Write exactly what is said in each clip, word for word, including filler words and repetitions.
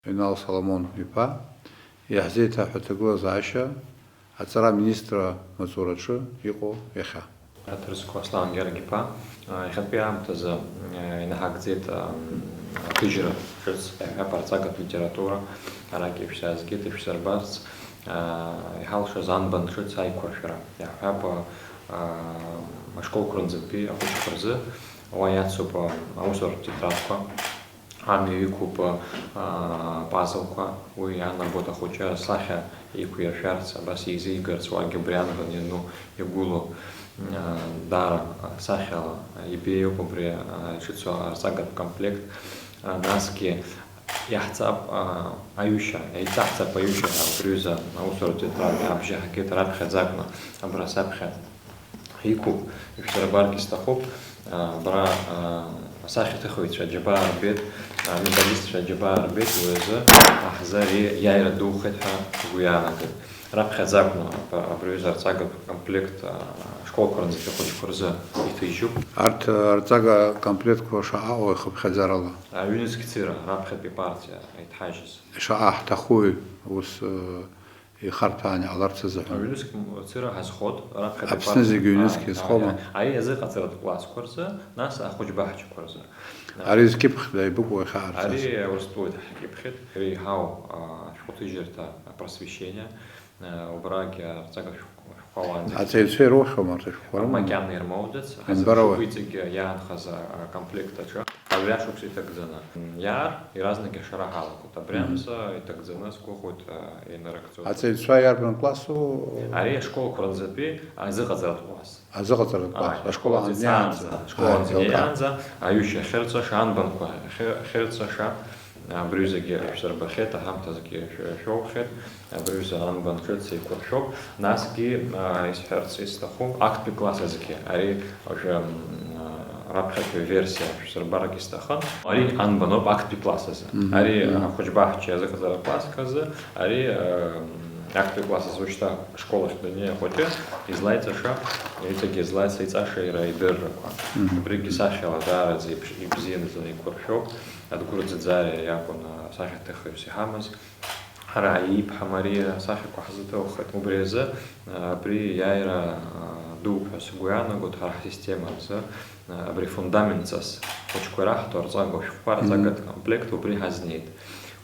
Инал Соломон-иԥа иаҳзеиҭаҳәа аҭагылазаашьа аҵара аминистрра маҵураҿы иҟоу иахьа. Аҭырқәа Аслан Гьаргь-иԥа, иахьатәи аамҭазы инаҳагӡеит аҭыжьра ҿыц, иаҳҳәап, арҵагатә литература, арагьы ишәзаазгеит, ишәсырбарц, иҳалшаз анбан ҿыц аиқәыршәара, иаҳҳәап, ашколқәа рынӡатәи ахәыҷқәа рзы уа иацуп аусуратә тетрадқәа. Амҩа иқәуп, аа, пазлқәа, уи иаанагоит ахәыҷы асахьа еиқәиршәарц, абас еизигарц, уагьы убри анбан иану, иагәылоу, аа, даара сахьала ибеиоуп убри, аа, иҿыцу арҵагатә комплект. Аа, насгьы иаҳҵап, аа, аҩышьа, еиҵаҳҵап аҩышьа ҳәа убри аҩыза аусуратә тетрад абжьы ҳагеит раԥхьаӡакәны, абра саԥхьа. Иқәуп, ишәсырбаргьы сҭахуп, а, абра, а, асахьаҭыхыҩцәа аџьабаа рбеит, а, амедалистцәа аџьабаа рбеит, уи азы ҳзы ари иааира духеит ҳәа сгәы иаанагеит. Раԥхьаӡа акәны аб-, абри аҩыза арҵагатә комплект, а, ашколқәа рынӡатәи ахәыҷқәа рзы иҭыжьуп. Арҭ, а, арҵага комплектқәа шаҟа ыҟоу ихыԥхьаӡарала? А, ҩнызқь цыра раԥхьатәи партиа иҭҳажьыз. Шаҟа ҳҭахуи ус, а, ихарҭәаан иҟаларц азыҳәан. Аҩнызқь мацара ҳазхот, раԥхьатәи Аԥсны зегьы ҩнызқь иазхома? Ари азыҟаҵаратә классқәа рзы, нас ахәыҷбаҳчақәа рзы. Ари зқьыԥхьда ибыкәу иахьа арҵаз? Ари устәуеит, ҳкьыԥхьит, реиҳау, а, ашәҟәыҭыжьырҭа, апросвещение, а, убрагь арҵага шәҟәқәа уаанӡа. Аҵаҩцәа ирухьоума арҭ ашәҟәқәа рыманы? Макьана ирмоуӡац, ҳазыԥшуп иҵегьы иаанхаз, а, акомплект аҿы. Абри ашықәс иҭагӡаны. Иаар, иаразнак ашара ҳалагоит. Абри Мгм. амза иҭагӡаны сгәыӷуеит, а, инарыгӡоит. Аҵаҩцәа иарбан классу? Ари ашколқәа рынӡатәи азыҟаҵаратә класс. Азыҟаҵаратә класс. Ааи, ашкол аҟынӡа иаанӡа. Ашкол аҟынӡа иаанӡа, аҩышьа ахьырҵаша, анбанқәа ахьы-, ахьырҵаша, абри зегьы шәсырбахьеит, аҳамҭазгьы шәы-, шәоухьеит. Абри аҩыза анбан ҿыц еиқәыршәоуп. Насгьы, аа, исҳәарц исҭаху, актәи класс азгьы, ари уажәы, м, раԥхьатәи аверсиа шәсырбаргьы сҭахын. Ари анбаноуп актәи класс азы. Мгм, Ари, мгм. ахәыҷбаҳча иазыҟаҵара класск азы, ари, м, актәи класс азы уажәшьҭа ашкол ахь даннеи ахәыҷы излаиҵаша, иҵегьы излаиҵаша иара идыррақәа. Мгм. Убригьы сахьала даараӡа ибз-, ибзианаҵаны еиқәыршәоуп. Адгәыр Ӡаӡариа иакәын, а, асахьаҭыхҩыс иҳамаз. Ҳара иԥҳа Мариа асахьақәа ҳзыҭоухит. Убри азы, а, абри иааира, а, дууп ҳәа сгәы иаанагоит ҳара ҳсистема азы, а, абри фундаментҵас хәыҷқәа ираҳҭо арҵага шәҟәқәа, Мгм. арҵагатә комплект убри ҳазнеит.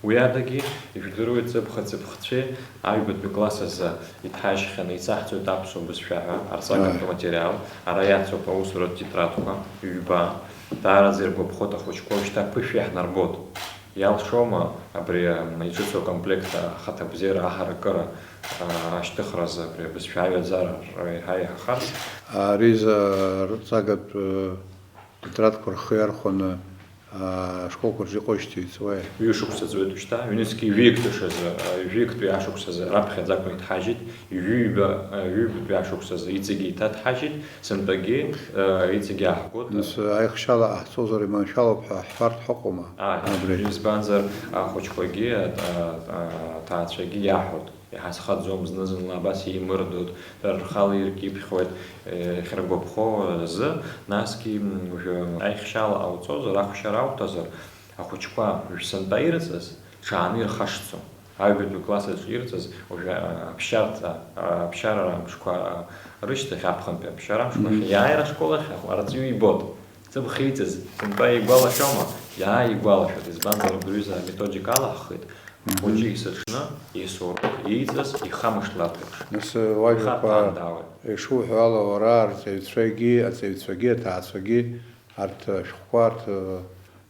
Уи адагьы, ижәдыруеит, ҵыԥх-ҵыԥхцәеи аҩбатәи класс азы иҭҳажьхьаны ицаҳҵоит аԥсуа бызшәа ҳәа арҵагатә Ааи. материал, ара иацуп аусуратә тетрадқәа, ҩба, даараӡа иргәаԥхоит ахәыҷқәа, уажәшьҭа ԥышәа иаҳнарбоит. Иалшома абри, м, иҿыцу акомплект ахаҭабзиара аҳаракыра, а, ашьҭыхразы абри абызшәа аҩаӡара еиҳа еиҳахарц? Ари за рҵагатә, э, тетрадқәа рхы иархәаны, а, ашколқәа рҿы иҟоу ишьҭеиҵуеи? Ҩышықәса ҵуеит уажәшьҭа, ҩнызқьи жәиктәи шазы, а, жәиктәи ашықәсазы раԥхьаӡа акәны иҭҳажьит, ҩба, а, ҩбатәи ашықәсазы иҵегьы иҭаҭҳажьит, Сынтәагьы, э, иҵегь ааҳгоит. Нас, э, аихшьала ҟаҳҵозар иманшәалоуп ҳәа ҳҳәартә ҳаҟоума? Ааи, абри. Избанзар, ахәыҷқәагьы, а, а, аҭаацәагьы иаҳәоит, иҳазхаӡом, зны-зынла абас еимырдоит, дара рхала иркьыԥхьуеит, э, иахьыргәаԥхо азы, насгьы, м, уажәы аихшьала ҟауҵозар, ахәшьара ауҭазар, ахәыҷқәа уажә сынтәа ирыҵаз, ҽааны ирхашҭӡом. Аҩбатәи класс аҿы ирҵаз, уажәы, а, аԥсшьарҭа, а, аԥсшьарара амшқәа, а, рышьҭахь, аԥхынтәи аԥсшьара амшқәа Мгм. иааира ашкол ахь ахә-, арҵаҩы ибоит. Ҵыԥх иҵаз, сынтәа игәалашәома? Иааигәалашәоит, избанзар, убри аҩыза аметодика алаҳхит. Мгм. Ахәыҷы есыҽны, есоурок ииҵаз ихамышҭлартә еиԥш. Нас, э, уажәақәа Ихарҭәаандаауеит. ишуҳәо ала, уара арҵаҩцәагьы, аҵаҩцәагьы, аҭаацәагьы, арҭ ашәҟәқәа, арҭ, э,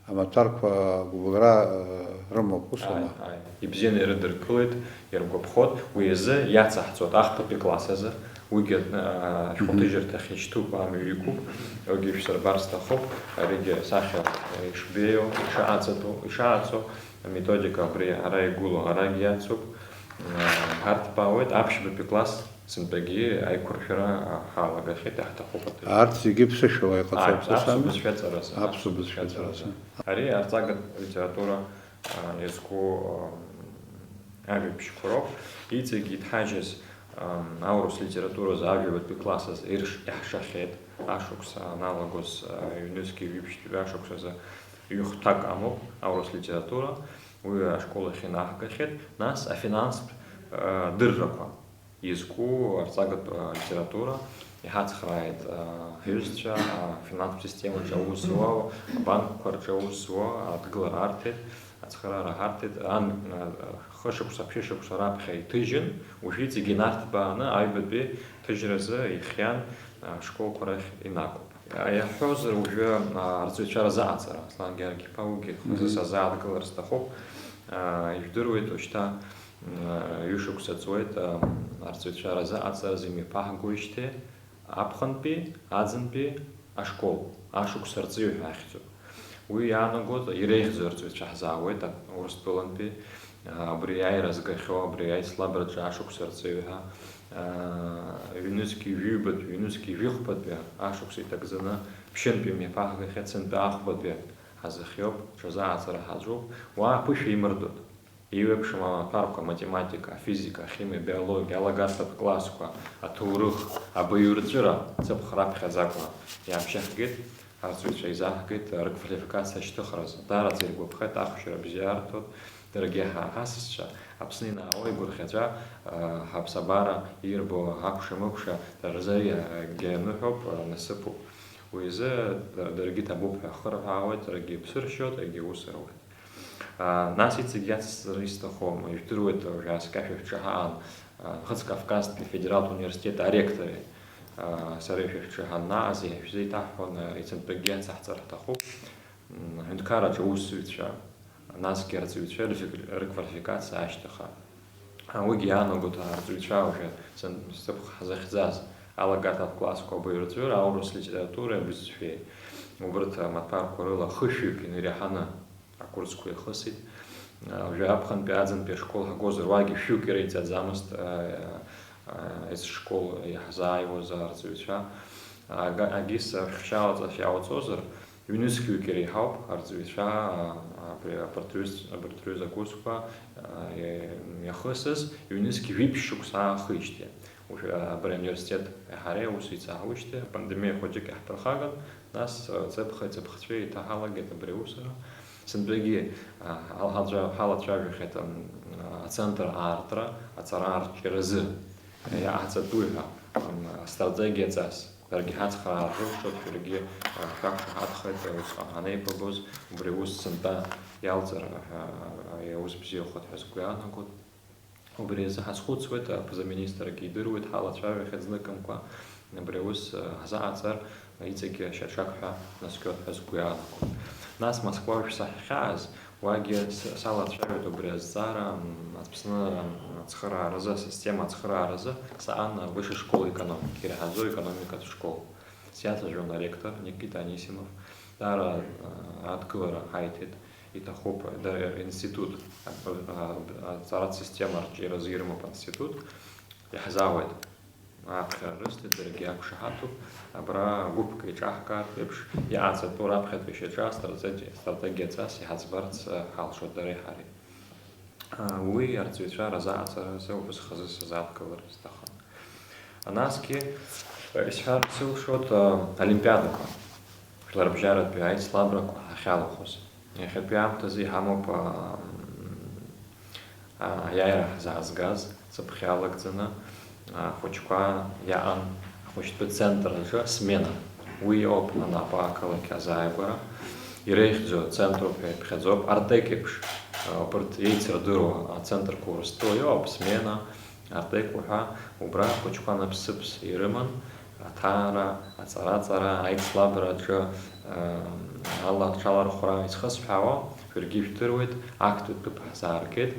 Амаҭәарқәа гәыбылра, э, рымоуп, усоума? Ааи, ааи. Ибзианы ирыдыркылеит, иргәаԥхоит. Уи азы иацаҳҵоит ахԥатәи класс азы. Уигьы, э, Мгм. ашәҟәыҭыжьырҭахь ишьҭуп, амҩа иқәуп. Уигьы ишәсырбар сҭахуп. Аригьы асахьа, э, ишбеиоу, ишааҵатәу, ишааҵоу, аметодика абри ара игылоу, арагь иацуп. Э, ҳарҭбаауеит аԥшьбатәи класс. Сынтәагьы аиқәыршәара ҳалагахьеит, иаҳҭахуп аҭыжьра. Арҭ зегьы ԥсышәала иҟаҵоуп, Ааи, ус аԥсуа ами? бызшәаҵаразы, Аԥсуа аԥсуа бызшәаҵаразы. бызшәаҵаразы. Ари арҵагатә литература, а, иазку, а, ажәабжьқәа роуп. Иҵегь иҭҳажьыз, а, аурыс литературазы ажәабатәи класс азы ирш-, иаҳшахьеит, ашықәс аналагоз, а, ҩнызқьи ҩажәи ԥшьтәи ашықәс азы ҩ-хәҭак амоуп аурыс литература. Уи ашкол ахь инаҳгахьеит, нас афинанстә, а, дыррақәа изку арҵагатә, а, литература иҳацхрааит, а, ҳҩызцәа, афинанстә системаҿы аус зуа, абанкқәа рҿы аус зуа адгылара арҭеит, ацхыраара ҳарҭеит. Ан-, а, хышықәса, ԥшьышықәса раԥхьа иҭыжьын, уажәы иҵегь инарҭбааны аҩбатәи ҭыжьразы ихиан, а, школқәа рахь инагоуп. Иаҳҳәозар, уажәы, аа, арҵаҩцәа разыҟаҵара, Аслан Георги-иԥа, уигьы хазы Мгм. сазааҭгылар сҭахуп. Аа, ижәдыруеит, уажәшьҭа, мм, ҩышықәса ҵуеит, аа, арҵаҩцәа разыҟаҵаразы имҩаԥаҳгоижьҭеи аԥхынтәи, аӡынтәи ашкол, ашықәс арҵаҩы ҳәа ахьӡуп. Уи иаанагоит, иреиӷьӡоу арҵаҩцәа ҳзаауеит, а-, Урыстәылантәи, аа, абри аиааира згахьоу, абри аицлабраҿы ашықәс арҵаҩы ҳәа, аа, ҩнызқьи жәаҩбатәи, ҩнызқьи жәахәбатәи ашықәс иҭагӡаны ԥшьынтәи мҩаԥаҳгахьеит, сынтәа ахәбатәи ҳазыхиоуп, ҽазы ааҵара ҳаҿуп. Уа аԥышәа имырдоит. Еиуеиԥшым амаҭәарқәа, аматематика, афизика, ахимиа, абиологиа, алагарҭатә классқәа, аҭоурых, абаҩрҵәыра, ҵыԥх раԥхьаӡакәа иаҳбжьахгеит, арҵаҩцәа еизаҳгеит рыквалификациа ашьҭыхразы. Даараӡа иргәаԥхеит, ахәшьара бзиа арҭоит, даргьы ҳа ҳасасцәа, Аԥсны ианаауа игәырӷьаҵәа, а, ҳаԥсабара ирбо акәша-мыкәша дара рзы иагьаныҳәоуп, а, насыԥуп. Уи азы да-, даргьы ҭабуп ҳәа ахы рҳәаауеит, даргьы иԥсы ршьоит, егьа ус руеит. А, нас иҵегь иацсҵар исҭаху, ижәдыруеит, уажә ааскьа шәа шәҿы ҳаан, а, Нхыҵ Кавказтәи афедералтә университет аректори, а, сареи шәа шәҿы ҳаннааз, шәзеиҭаҳҳәон, а, иацынтәыкгьы иацаҳҵар ҳҭахуп, м, аҳәынҭқарраҿы аусзуҩцәа, насгьы арҵаҩцәа рфик-, рыквалификациа ашьҭаха. А, уигьы иаанагоит, а, арҵаҩцәа уажәы сан-, сыԥх ҳзыхьӡаз алагарҭатә классқәа абаҩрҵәыра, аурыс литературеи абызшәеи, убарҭ амаҭәарқәа рыла хышәҩык инареиҳаны акурсқәа ихысит. А, уажәы аԥхынтәи аӡынтәи ашкол ҳагозар, уагьы шәҩык иреиҵаӡамызт, а, а, есышкол иаҳзааиуаз арҵаҩцәа. Ага-, агис ахьшьалаҵашьа иаауҵозар, ҩнызқьҩык иреиҳауп арҵаҩцәа, а, абри абарҭ рҩыз-, абарҭ рҩыза акурсқәа, а, иа-, иахысыз, ҩнызқь жәиԥшь шықәса аахижьҭеи. Уажәы абри ауниверситет ҳара аус иҵаауижьҭеи апандемиа хәыҷык иаҳԥырхаган, нас, а, ҵыԥхи ҵыԥхцәеи еиҭаҳалагеит абри аусура. Сынтәагьы, а, ҳалацәа-, ҳалацәажәахьеит, ам, ацентр аартра, аҵара арҿиаразы иааҳҵатәуи ҳәа, ам, астратегиаҵас. Даргьы ҳацхраар рылшоит, шәаргьы, а, шәақәшаҳаҭхеит, усҟан ҳанеибабоз, убри аус сынтәа иалҵыр, а, а, аус бзиахоит ҳәа сгәы иаанагоит. Убри азы ҳазхәыцуеит, аԥыза-министргьы идыруеит, ҳалацәажәахьеит зныкымкәа, абри аус, а, ҳзаҟаҵар, иҵегьы шьаҿак ҳәа наскьоит ҳәа сгәы иаанагоит. Нас Москва шәсаҳхьааз, уагьы с-, салацәажәоит убри азҵаара, м, Аԥсны ацхырааразы, асистема ацхырааразы саан высшей школы экономики, ираҳаӡоу аекономикатә школ. Сиацәажәон аректор Никита Анисимов, даара, а, адгылара ҳаиҭеит, иҭахуп, дара институт, а, а, аҵаратә система арҿиаразы ирымоуп аинститут, иаҳзаауеит. Аԥхьара рысҭеит, даргьы иақәшаҳаҭуп, абра гәыԥк еиҿаҳкаартә еиԥш, иааҵатәу раԥхьатәи шьаҿа астратеги-, астратегиаҵас иҳаӡбарц, а, ҳалшоит дареи ҳареи. А, уи арҵаҩцәа разаҟаҵаразы убыс хазы сазааҭгылар сҭахын. Насгьы, а, исҳәар сылшоит, а, олимпиадақәа, жәларбжьаратәи аицлабрақәа ҳахьалахәыз. Иахьатәи аамҭазы иҳамоуп, а, м, а, аиааира ҳзаазгаз, цыԥхьалагӡаны, ахәыҷқәа иаан ахәыҷтәы центр аҿы смена. Уи ауп анапы ақалақь азааигәара. Иреиӷьӡоу центруп ҳәа иԥхьаӡоуп. Артек еиԥш, а, убарҭ еицырдыруа ацентрқәа Урыстәыла иоуп, смена, Артек уҳәа, убра ахәыҷқәа наԥсыԥс ирыман, аҭаара, аҵараҵара, аицлабраҿы, ам, ала-, аҽалархәра изхысҳәаауа, шәаргьы ижәдыруеит, актәи ҭыԥ ҳзааргеит,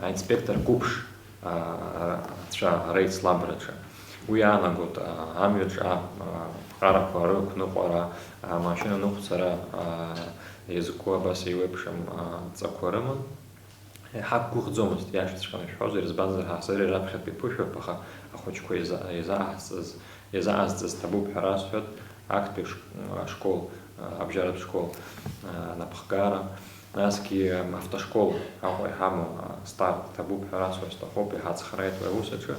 аинспектор қәыԥш, а, ацәа реицлабраҿы. Уи иаанагоит, а, амҩаҿы, а, а, арақәа рықәныҟәара, амашьына ныҟәцара, а, иазку абас еиуеиԥшым, а, ҵақәа рыман. Иҳақәгәыӷӡомызт, иашаҵәҟьаны ишәҳәозар, избанзар, ҳа сара раԥхьатәи ԥышәоуп, аха ахәыҷқәа иаза-, иазааҳҵаз, иазааҳҵаз ҭабуп ҳәа расҳәоит, актәи ш-, ашкол, абжьаратә школ, анапхгара, насгьы автошкол Аҟәа иҳамоу, старт ҭабуп ҳәа расҳәар сҭахуп, иҳацхраит уи аус аҿы.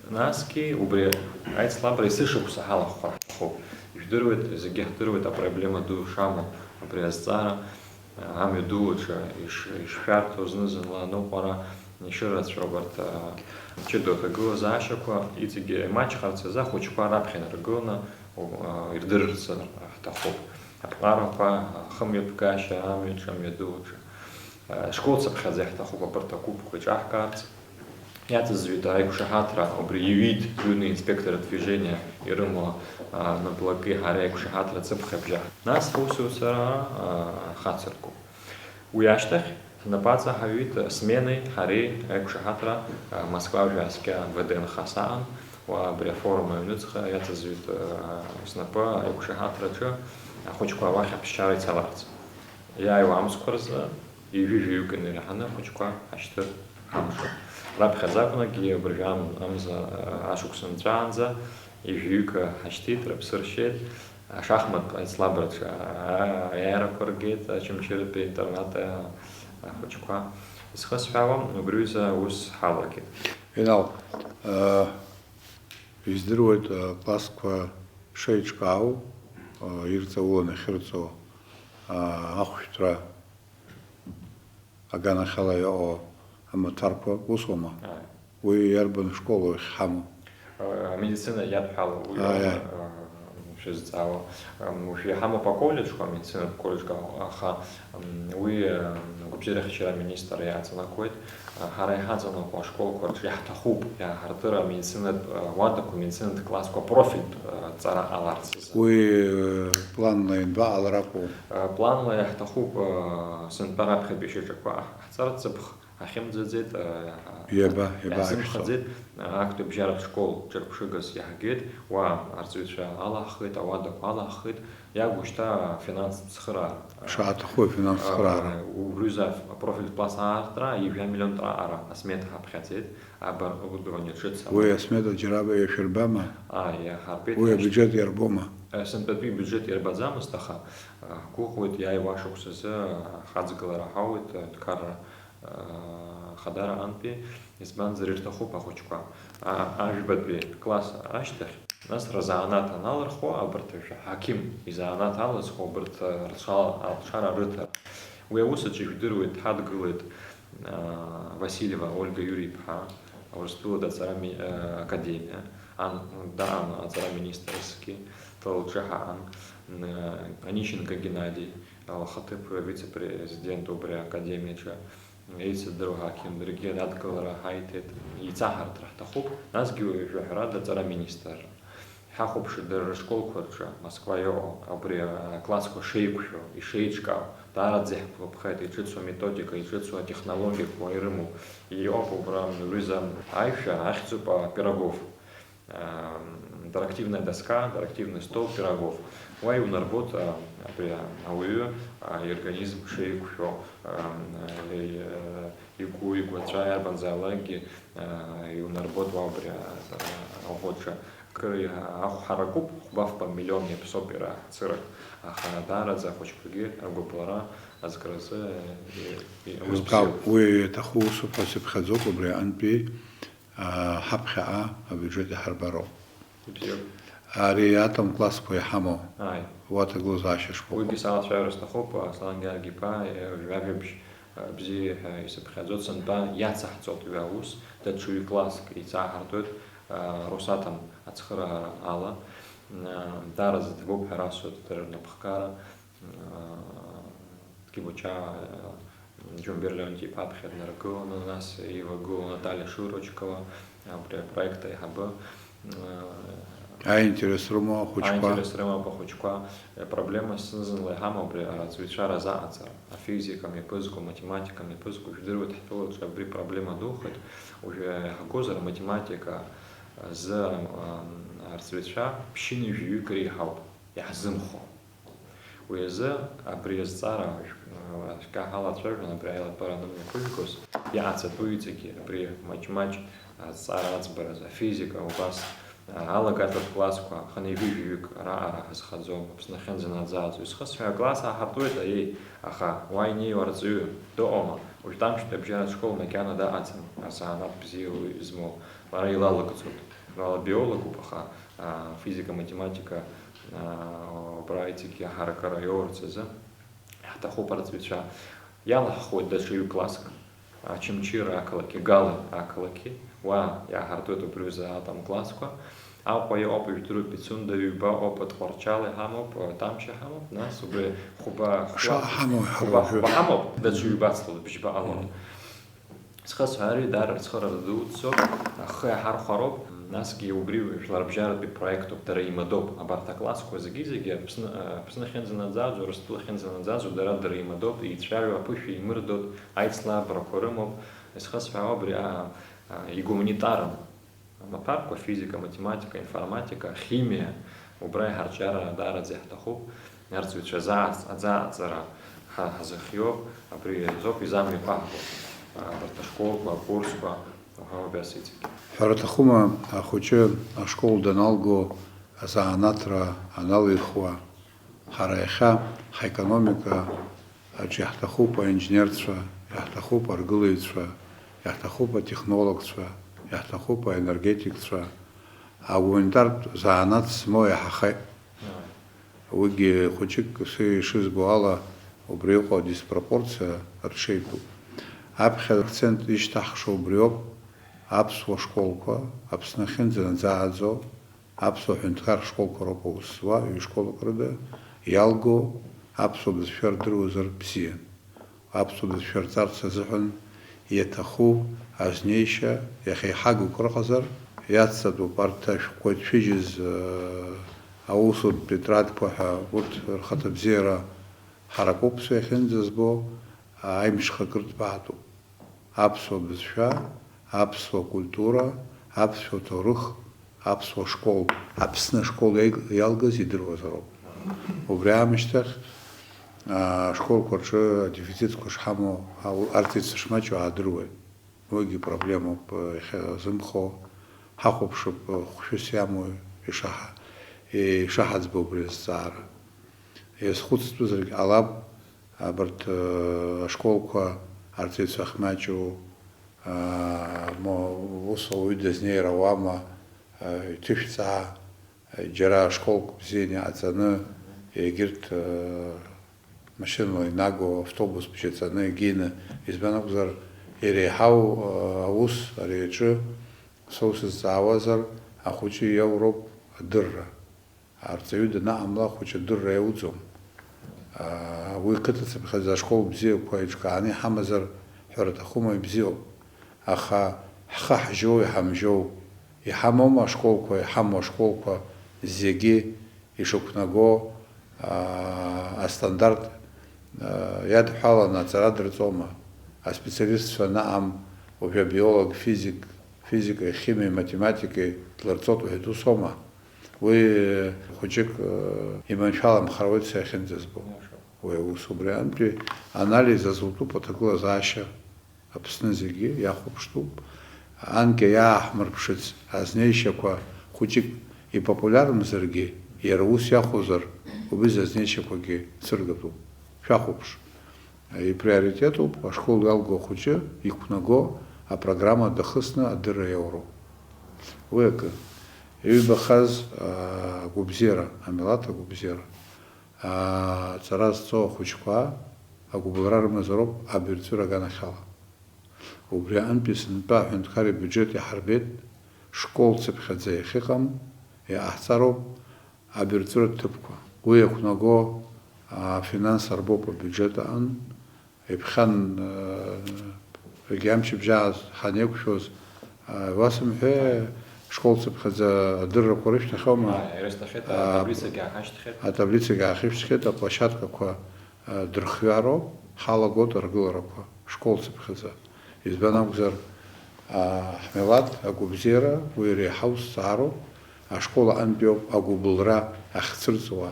Насгьы убри аицлабра есышықәса ҳалахәхар ҳҭахуп. Ижәдыруеит, зегьы ҳдыруеит апроблема ду шамоу абри азҵаара. Амҩа ду аҿы иш-, ишшәарҭоу зны-зынла аныҟәара ишырацәоу абарҭ, а, ҷыдоу аҭагылазаашьақәа иҵегьы имаҷхарц азы ахәыҷқәа раԥхьа инаргыланы, у-, а, ирдырырц ҳҭахуп. Аԥҟарақәа, ахымҩаԥгашьа, амҩаҿы, амҩадуаҿы. А, школ цыԥхьаӡа иаҳҭахуп абарҭ агәыԥқәа иҿаҳкаарц. Иаҵызҩит аиқәшаҳаҭра, убри иҩит ҩны инспектор движения ирымоу, а, наплаки ҳареи аиқәшаҳаҭра цыԥхьабжьа. Нас ҳусуцәа, а, хацыркуп. Уи ашьҭахь ҳнапаҵа ҳаҩит сменеи ҳареи аиқәшаҳаҭра, а, Москва жәаскьа В Д Н Х саан, уа абри афорум аҩныҵҟа иаҵызҩит, а, снапы аиқәшаҳаҭраҿы ахәыҷқәа уахь аԥсшьара ицаларц. Иааиуа амзқәа рзы ҩажәи жәаҩык инеиҳаны ахәыҷқәа ҳашьҭыр амшоуп. Раԥхьаӡа акәнагьы абыржәы ам-, амза, а, ашықәс нҵәаанӡа ҩажәаҩык ҳашьҭит, рыԥсы ршьеит, ашахмат аицлабраҿы, а, аиарақәа ргеит, Очамчыратәи интернат, а, ахәыҷқәа. Исхысҳәаауа, убри аҩыза аус ҳалагеит. Инал, а, издыруеит, а, классқәа шеиҿкаау, а, ирҵаулан иахьырҵо, а, ахәшәтәра аганахьала иҟоу амаҭәарқәа, усоума? Ааи. Уи иарбан школу иахьҳамоу? Э, амедицина иадҳәалоу, уи Ааи, аума, ааи. Э, шәызҵаауа. Ам, уажә иҳамоуп аколлеџьқәа, амедицинатә коллеџьқәа, аха, м, уи, э, агәабзиарахьчара аминистр иаҵанакуеит. Ҳара иҳаҵанакуа ашколқәа рҿы иаҳҭахуп, иааҳартыр амедицинатә, уадақәа, амедицинатә классқәа профильтә ҵара ҟаларц азы. Уи планла ианбаҟалар акәу? Планла иаҳҭахуп, сынтәа раԥхьатәи шьаҿақәа ҳҵарҵыԥх ҳахьымӡаӡеит, Иаба, иаба иаҳзымхаӡеит, актәи абжьаратә школ ҿырԥшыгас иаҳгеит, уа арҵаҩцәа алаҳхит, ауадақәа алаҳхит, иагу шьҭа афинанстә цхыраара. Шаҭаху афинанстә цхыраара. Убри аҩыза апрофильтә класс аартра ҩажәа миллионтә раҟара асмета ҳаԥхьаӡеит, оборудование ҿыц. Уи асмета џьара иашәырбама? Ааи, иаҳарбеит. Уи абиуџьет иарбома? Сынтәатәи абиуџьет иарбаӡамызт, аха ҳгәыӷуеит, иааиуа ашықәс азы ҳаӡгылара ҳауеит, адәқарра, Хадара антәи, избанзар, ирҭахуп ахәыҷқәа, а, ажәбатәи класс ашьҭахь, нас рзанааҭ аналырхуа, абарҭ жәа-, ҳақьым изанааҭ алызхуа, абарҭ, а, рцәала алшара рыҭар. Уи аус аҿы ижәдыруеит, дҳадгылеит, а, Васильева Ольга Иури-иԥҳа, Урыстәылатәи аҵара ми-, а, академиа, ан-, даан аҵара министрсгьы, лҿы ҳаан, н-, Онищенко Геннади, лхаҭыԥуаҩ, вице-президент убри академиаҿы, Еицырдыруа ҳақьым даргьы адгылара ҳаиҭеит, еиҵаҳарҭа ҳҭахуп, насгьы уажәы ҳәарада аҵара аминистрра. Ҳахәаԥшыр дара рышколқәа рҿы, Москва иҟоу, абри аклассқәа шеиқәшәо, ишеиҿкаау, даараӡа иаҳгәаԥхеит, иҿыцу аметодика, иҿыцу атехнологиақәа ирымоу. Иоуп убра, рҩыза аишәа ахьӡуп, а, Пирогов. Ам, интерактивная доска, интерактивный стол Пирогов. Уа иунарбоит, а, абри ауаҩы, а, иорганизм шеиқәшәо, ам, а, и-, а, игәы, игәаҵәа иарбанзаалакгьы, а, иунарбоит уа убри, а, а, аӷәаҿы. Кыр иа-, ахә ҳаракуп, хәба-фба миллион иаԥсоуп иара цырак, аха даараӡа ахәыҷқәагьы ргәыбылра азкразы, и-, и-, аус Еилкаауп, бзиоуп. Уи иаҭаху усуп ҳәа сыԥхьаӡоуп, убри аҟынтәи аа, ҳаԥхьаҟа абиуџьет иҳарбароуп. Ибзиоуп. Ари атом классқәа иҳамоу Ааи. Уа ҭагылазаашьа школқәа. Уигьы салацәажәар сҭахуп, Аслан Георги-иԥа, жәаҩа жәабжь, а, бзиа ҳәа исыԥхьаӡоит, сынтәа иацаҳҵоит уи аус, даҽа ҩ-класск еицаҳартәоит, а, Росатом ацхыраара ала. М, а, даараӡа иҭабуп ҳәа расҳәоит дара рнапхгара. Кибуча, Џьумбер Леонти-иԥа аԥхьа днаргыланы, нас еивагылоу Наталиа Шурочкова, абри апроект аиҳабы. Аинтерес рымоу ахәыҷқәа. Аинтерес рымоуп ахәыҷқәа. Проблема зны-зынла иҳамоу абри арҵаҩцәа разаҟаҵара. Афизика мҩаԥызго, аматематика мҩаԥызго, жәдыруеит, ҳтәылаҿы абри проблема духеит. Уажәы иаҳгозар, аматематика азы, ам, арҵаҩцәа ԥшьынҩажәаҩык реиҳауп иаҳзымхо. Уи азы абри азҵаара шәкаҳалацәажәон, абри аилатәара анымҩаԥыжәгоз, иҟаҵатәу иҵегьы абри маҷ-маҷ азҵаара аӡбараз, афизика убас, алагатәратә классқәа, хынҩажәи жәаҩык раҟара ҳазхаӡом, Аԥсны ахьынӡанаӡааӡо. Исхысҳәаау акласс ааҳартуеит, аиеи, аха уа инеиуа арҵаҩы дыҟоума? Уажәтәи амшьтәи абжьаратә школ макьана даҟаӡам, азанааҭ бзиа змоу, лара илалагӡоуп. Лара биологуп, аха, а, физика, математика, а, убра иҵегьы аҳаракыра иоурц азы Ҳҭахуп арҵаҩцәа. Иалаҳхуеит даҽа ҩ-класск, Очамчыра ақалақьи, Гала ақалақьи, уа иааҳартуеит убри рзы атәым классқәа. Аҟәа иҟоуп, ижәдыруеит, Пицунда ҩба ыҟоуп, Тҟәарчал иҳамоуп, Тамшьа ҳамоуп, нас убри хәба, Ԥшьа хәба, ҳамоу, ҳара хәба, уажәы. Хәба ҳамоуп, даҽа ҩба ацлоит, бжьба алоуп. Мгм. Схысҳәаари, даара ацхыраара дуӡӡоуп, ахы иаҳархәароуп, насгьы убри жәларбжьаратәи проектуп, дара имадоуп, абарҭ аклассқәа зегьы-зегьы Аԥсны, Аԥсны ахьынӡанаӡаӡо, Урыстәыла ахьынӡанаӡаӡо, дара, дара имадоуп, еицәажәо, аԥышәа еимырдоит, аицлабрақәа рымоуп, исхысҳәаауа абри, а, а, игуманитарым. Амаҭәарқәа, физика, математика, информатика, химиа, убра иҳарҿиара даараӡа иаҳҭахуп. Арҵаҩцәа азааҵ-, азааҵара ҳа-, ҳазыхиоуп, абри азоуп изамҩақәаҳго, а, абарҭ ашколқәа, акурсқәа, уҳәа убас иҵегь. Ҳәара аҭахума, ахәыҷы ашкол даналго, азанааҭра аналихуа, Ҳара иахьа ҳаекономика аҿы иаҳҭахуп аинженерцәа, иаҳҭахуп аргылаҩцәа, иаҳҭахуп атехнологцәа, иаҳҭахуп аенергетикцәа, агуманитартә занааҭ змоу иаҳахеит. Уигьы хәыҷык, сара ишызбо ала, убри иҟоу адиспропорциа рҽеитәуп. Аԥхьа акцент ишьҭаҳхша убриоуп, аԥсуа школқәа, Аԥсны ахьынӡанаӡааӡо, Аԥсуа ҳәынҭқар школқәа роуп аус зуа, ҩышколак рыда, иалго аԥсуа бызшәа рдыруазар бзиан. Аԥсуа бызшәа рҵарц азыҳәан иаҭаху азнеишьа иахьа иҳагу кыр ыҟазар, иацҵатәуп арҭ ашәҟәқәа иҭшәыжьыз, э, аусутә тетрадқәа ҳәа урҭ рхаҭабзиара ҳаракуп, са иахьынӡазбо, аимҽхак рыҭбаатәуп. Аԥсуа бызшәа, аԥсуа культура, аԥсуа ҭоурых, аԥсуа школ, Аԥсны ашкол иал-, иалгаз идыруазароуп. Убри аамышьҭахь, аа, ашколқәа рҿы адефицитқәа шҳамоу, ау-, арҵаҩцәа шмаҷу аадыруеит. Уигьы проблемоуп, иахьазымхо. Ҳахәаԥшып, хәшәыс иамоу ишаҳа-, ишаҳаӡбо убри азҵаара. Иазхәыцтәызаргь ҟалап, абарҭ, э, ашколқәа арҵаҩцәа ахьмаҷу, аа, мо-, ус ауаҩы дазнеир ауама, э, иҭышәҵаа, џьара ашколқәа бзианы иҟаҵаны, егьырҭ, э, машьынала инаго автобус бжьаҵаны егьины, избан акәзар, иреиҳау, э, аус ари аҿы, сара сызҵаауазар, ахәыҷы иоуроуп адырра. Арҵаҩы данаҟамла, ахәыҷы адырра иауӡом. Аа, уи қыҭацыԥхьаӡа ашкол бзиақәа еиҿкааны иҳамазар, ҳәара аҭахума, ибзиоуп. Аха ҳхы ҳжьоу, иҳамжьоу, иҳамоума ашколқәа, иҳамоу ашколқәа зегьы ишықәнаго, аа, астандарт, аа, иадҳәаланы аҵара дырҵома? Аспециалистцәа анаҟам, уажәы абиолог, физик, физикеи, химиеи, математикеи длырҵоит уҳәеит, усоума? Уи хәыҷык, э, иманшәаламхар ауеит са иахьынӡазбо. Уи аус убри аҟынтәи анализ азутәуп аҭагылазаашьа Аԥсны зегьы иахәаԥштәуп. Анкьа иааҳмырԥшыц азнеишьақәа хәыҷык ипопулиармзаргьы, иара ус иахәозар, убри азнеишьақәагьы цәыргатәуп. Шәахәаԥш. Иприоритетуп ашкол иалго ахәыҷы иқәнаго апрограмма дахысны адырра иауроу. Уи акы. Иҩбахаз, аа, агәабзиара, амилаҭ агәабзиара. Аа, аҵара зҵоу ахәыҷқәа агәыбылра рымазароуп абаҩрҵәыра аганахьала. Убри аҟынтәи сынтәа аҳәынҭқар ибиуџьет иаҳарбеит, школ цыԥхьаӡа иахьыҟам, иҟаҳҵароуп, абаҩрҵәыратә ҭыԥқәа. Уи иақәнаго афинанс арбоуп абиуџьет аҟын. Иԥхьан, э, егьи амчыбжьааз ҳанеиқәшәоз, э, уасымҳәеи, школ цыԥхьаӡа адыррақәа рышьҭахьоума? Ааи, ирышьҭахьеит, а, атаблицагьы аахашьҭхьеит. Атаблицагьы аахышьҭхьеит, аплощадкақәа, э, дырхҩароуп, ҳалагоит аргыларақәа школ цыԥхьаӡа. Избан акәзар, аа, ҳмилаҭ агәабзиара, уи иреиҳау зҵаароуп, ашкол аҟынтәиоуп агәыбылра ахьцәырҵуа,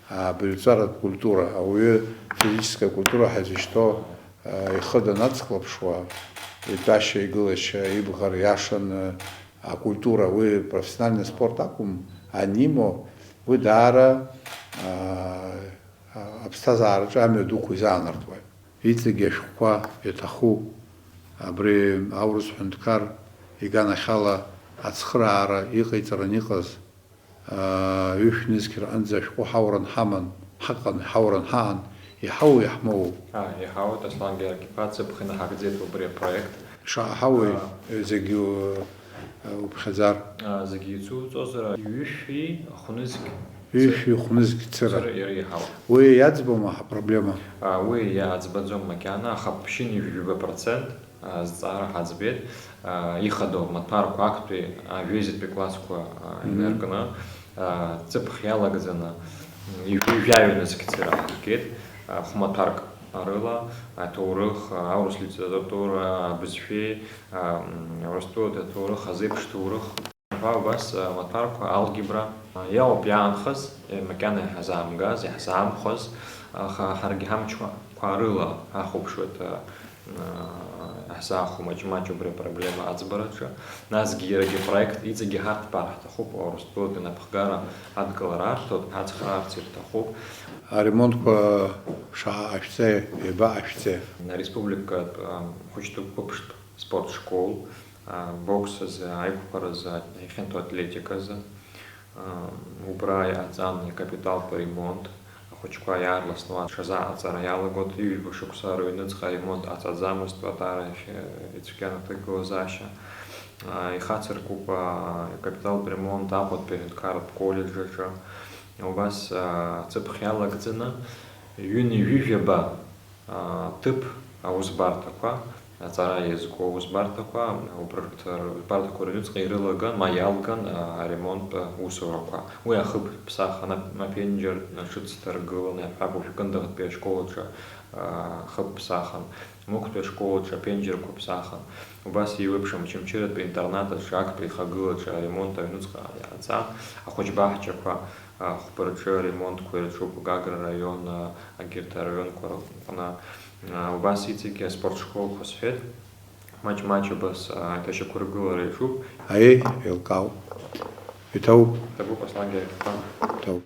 абаҩрҵәаратә культура, ауаҩы физическая культура ҳәа изышьҭоу, аа, ихы данацклаԥшуа, итәашьа, игылашьа, ибӷар иашаны, акультура, уи профессиональный спорт акәым, анимоу, уи даара, аа, аԥсҭазаараҿы амҩа дуқәа изаанартуеит. Иҵегьы ашәҟәқәа иаҭаху, абри аурыс ҳәынҭқар иганахьала ацхыраара иҟаиҵаран иҟаз, аа, ҩышә нызқь рҟынӡа ашәҟәы ҳауран ҳаман, ҳаҟан, ҳауран ҳаан, Иҳау, иаҳмоу? А, иҳауеит, Аслан Георги-иԥа, ҵыԥх инаҳагӡеит убри апроект. Шаҳауеи, зегьы у-, уԥхьаӡар? А, зегьы ицуҵозар, ҩышәи хәнызқь. Ҩышәи хәнызқь цыра. Цыра иреиҳауп. Уи иаӡбома апроблема? А, уи иаӡбаӡом макьана, аха ԥшьынҩажәи жәаба процент, а, зҵаара ҳаӡбеит, а, ихадоу амаҭәарқәа актәи, а, жәеизатәи классқәа, а, Мгм. инаркны, а, ҵыԥх иалагӡаны, м, ҩажәи жәаҩа нызқь цыра ҳаргеит, а, хәмаҭәарк рыла, аҭоурых, аурыс литература, абызшәеи, а, м, Урыстәылатәи аҭоурых, азеиԥш ҭоурых ҳәа убас, а, амаҭәарқәа, алгебра, а, иауп иаанхаз, е, макьана иаҳзаамгаз, иаҳзаамхәаз, аха ҳаргьы ҳамчқәа рыла ҳахәаԥшуеит, а, а, иаҳзаахәо маҷ-маҷ убри апроблема аӡбараҿы. Насгьы иарагьы апроект иҵегьы ҳарҭбаар ҳҭахуп, Урыстәылатәи анапхгара адкылара арҭоит, ҳацхраарц ирҭахуп. Аремонтқәа шаҟа ҟашәҵеи, ҩба ҟашәҵеи? Ареспубликатә, а, хәыҷтәы қәыԥштә спорт школ, а, бокс азы, аиқәԥара азы, иахьанҭоу атлетика азы, а, убра иҟаҵан икапиталтә ремонт, ахәыҷқәа иаарласны уа рҽазааҟаҵара иалагоит, ҩба шықәса рыҩныҵҟа аремонт ҟаҵаӡамызт, Ватара иахь, э, ицәгьан аҭагылазаашьа. А, ихацыркуп, а, икапиталтә ремонт Аҟәатәи аҳәынҭқарратә коллеџь аҿы. Убас, а, ҵыԥх иалагӡаны, ҩынҩажәи жәаба ҭыԥ аусбарҭақәа, аҵара иазку аусбарҭақәа, убарҭ русбарҭақәа рыҩныҵҟа ирылаган, ма иалган аремонттә усурақәа. Уи ахыб ԥсахын, аԥенџьыр ҿыц дҭаргыланы, иаҳҳәап, уажәы Кындыӷтәи ашкол аҿы ахыб ԥсахын, Мықәтәи ашкол аҿы аԥенџьырқәа ԥсахын. Убас еиуеиԥшым Очамчыратәи аинтернат аҿы актәи ихагылаҿы аремонт аҩныҵҟа иааӡан, ахәыҷбаҳчақәа, ахәба рҿы аремонтқәа ирҿуп Гагра араион, агьырҭ араионқәа рҟны. Убас иҵегьы аспортшколқәа сҳәеит, маҷ-маҷ абас аиҭашьақәыргылара иаҿуп. Аиеи, еилкаауп. Иҭоуп. Иҭабуп, Аслан Георгиԥа. Иҭоуп.